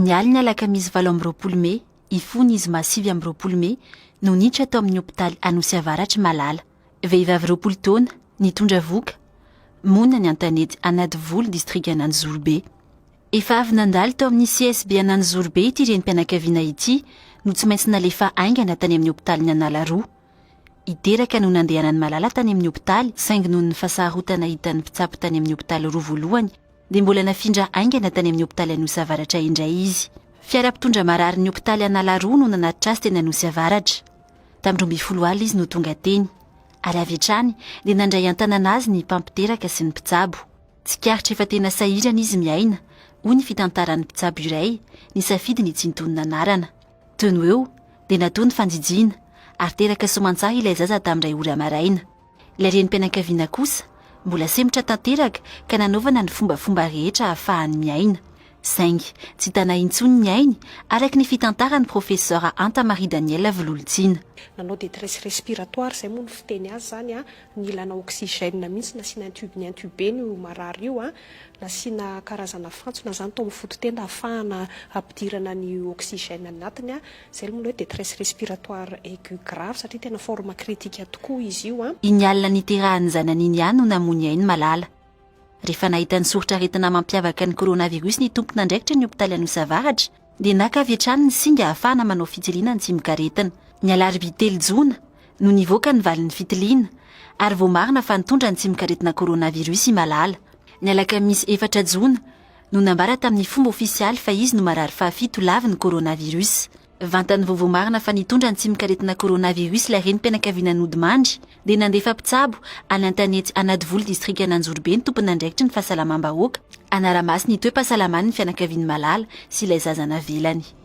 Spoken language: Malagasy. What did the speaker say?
Ny alin'ny alakamisy 28 mey hifoha ny zoma 29 mey no niditra tao amin'ny hopitaly Anosy Avaratra i Malala. Vehivavy 20 taona, nitondra vohoka, monina any Antanety Anadivolo distrikan'Anjozorobe. Efa avy nandalo tao amin'ny CSB an'Anjozorobe ity renim-pianakaviana ity no tsy maintsy nalefa haingana tany amin'ny hopitalin'i Analaroa. Hiteraka no nandehanan'i Malala tany amin'ny hopitaly saingy noho ny fasarotana hitan'ny mpitsabo tany amin'ny hopitaly roa voalohany dia mbola nafindra haingana tany amin'ny hopitaly Anosy Avaratra indray izy. Fiara mpitondra mararin'ny hopitaly Analaroa no nanatitra azy teny Anosy Avaratra. Tamin'ny 12 alina izy no tonga teny. Ary avy hatrany dia nandray an-tanana azy ny mpampiteraka sy ny mpitsabo. Tsikaritra efa tena sahirana izy miaina, hoy ny fitantaran'ny mpitsabo iray nisafidy ny tsy nitonona anarana. Teo no eo dia natao ny fanjijiana ary teraka soamantsara ilay zaza tamin'ny iray ora maraina. Ilay renim-pianakaviana kosa mbola sempotra tanteraka ka nanaovana ny fombafomba rehetra ahafahany miaina. Saingy tsy tana intsony ny ainy, araka ny fitantaran'ny Profesora Anta Marie Danielle Vololontsina. Nanao détresse respiratoire izay moa no fiteny azy izany an, nilana oxygène mihitsy, nasiana intube, ni-intuber-na io marary io an, nasiana karazana fantsona izany tao amin'ny foto-tenda ahafahana hampidirana ny oxygène anatiny an, izay moa ilay hoe détresse respiratoire aiguë grave satria tena forme critique tokoa izy io an. Iny alina niterahan'ny zanany iny ihany no namoy ny ainy Malala. Rehefa nahita ny soritr'aretina mampiavaka ny coronavirus ny tompon'andraikitra ny hopitaly Anosy Avaratra dia naka avy hatrany ny singa ahafahana manao fitiliana ny tsimokaretina. Ny alarobia telo jona no nivoaka ny valin'ny fitiliana ary voamarina fa nitondra ny tsimokaretina coronavirus i Malala. Ny alakamisy efatra jona no nambara tamin'ny fomba ofisialy fa izy no marary fahafito lavin'ny coronavirus. Vantany vao voamarina fa nitondra ny tsimokaretina coronavirus ilay renim-pianakaviana nodimandry dia nandefa mpitsabo any Antanety Anadivolo distrikan'Anjorobe ny tompon'andraikitry ny fahasalamam-bahoaka hanara-maso ny toe-pahasalaman'ny fianakavian'i Malala sy ilay zaza navelany.